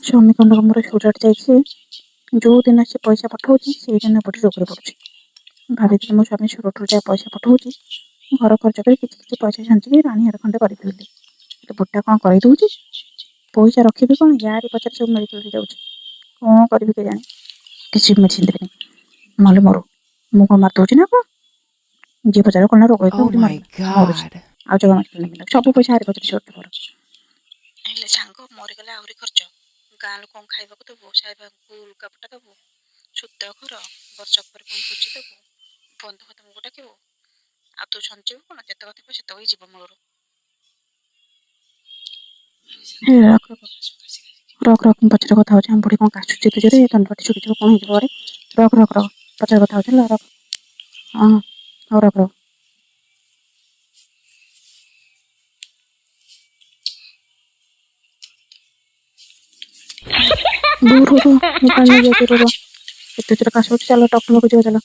ସ୍ୱାମୀ ଖଣ୍ଡକ ମୋର ସୁରାଟ ଯାଇଛି, ଯେଉଁ ଦିନ ସେ ପଇସା ପଠାଉଛି ସେଇଦିନ ବୁଢ଼ୀ ରୋଗରେ ପଡ଼ୁଛି। ଭାବିଥିଲି ମୋ ସ୍ୱାମୀ ସୁରଟରୁ ଯାହା ପଇସା ପଠାଉଛି ଘର ଖର୍ଚ୍ଚ କରି କିଛି କିଛି ପଇସା ସଞ୍ଚିକି ରାଣୀହାର ଖଣ୍ଡେ କରିବି ବୋଲି, ହେଲେ ବୁଢ଼ୀଟା କ'ଣ କରିଦେଉଛି? ପଇସା ରଖିବି କ'ଣ, ୟାରି ପଛରେ ସବୁ ମେଡ଼ିକାଲରେ ଯାଉଛି। କ'ଣ କରିବି କେଜାଣି? କିଛି ମେଡ଼ିସିନ ଦେବେନି, ନହେଲେ ମରୁ। ମୁଁ କ'ଣ ମାରିଦେଉଛି ନା କ'ଣ? ଯିଏ ପଚାରିବ କ'ଣ ରୋଗ ହେଇଥିଲା Oh ବୁଢ଼ୀ my ମରିଗଲା, ମରୁଛି god. ଆଉ ଜମା ମେଡ଼ିକାଲ ନେବିନି, ସବୁ ପଇସା ଆରି ପଛରେ ସୁରଟ ମୋର। ହେଲେ ସାଙ୍ଗ ମରିଗଲେ ଆହୁରି ଖର୍ଚ୍ଚ। ଗାଁ ଲୋକଙ୍କୁ ଖାଇବାକୁ ଦେବୁ, ସାହିଭାଇଙ୍କୁ ଲୁଗାପଟା ଦେବୁ, ଶୁଦ୍ଧ ଘର, ବର୍ଷକ ପରେ ପୁଣି ଭୋଜି ଦେବୁ, ବନ୍ଧୁବାନ୍ଧବଙ୍କୁ ଡାକିବୁ। ଆଉ ତୁ ସଞ୍ଚିବୁ କ'ଣ? ଯେତେକ ଥିବ ସେତକ ହିଁ ଯିବ ମୂଳରୁ। ହେ ରଖ ରଖ ରଖ ରଖ, ମୁଁ ପଛରେ କଥା ହେଉଛି। ଆମ ବୁଢ଼ୀ କ'ଣ କାଶୁଛି ଏତେ ଜୋରେ, ତଣ୍ଟି ଫଣ୍ଟି ଶୁଖିଯିବ, କ'ଣ ହେଇଯିବ ଘରେ। ରଖ ରଖ ରଖ, ପଛରେ କଥା ହେଉଛି ହେଲା, ରଖ। ହଁ ହଉ, ରଖ ରଖ। ଦୂର ରୁହ, ମୁଁ ପାଣି ନେଇକି ଯାଉଛି, ରୁହ। ଏତେ ଜୋରେ କାଶ ହେଉଛି, ଚାଲ ଡକ୍ଟର ପାଖକୁ ଯିବା ଚାଲ।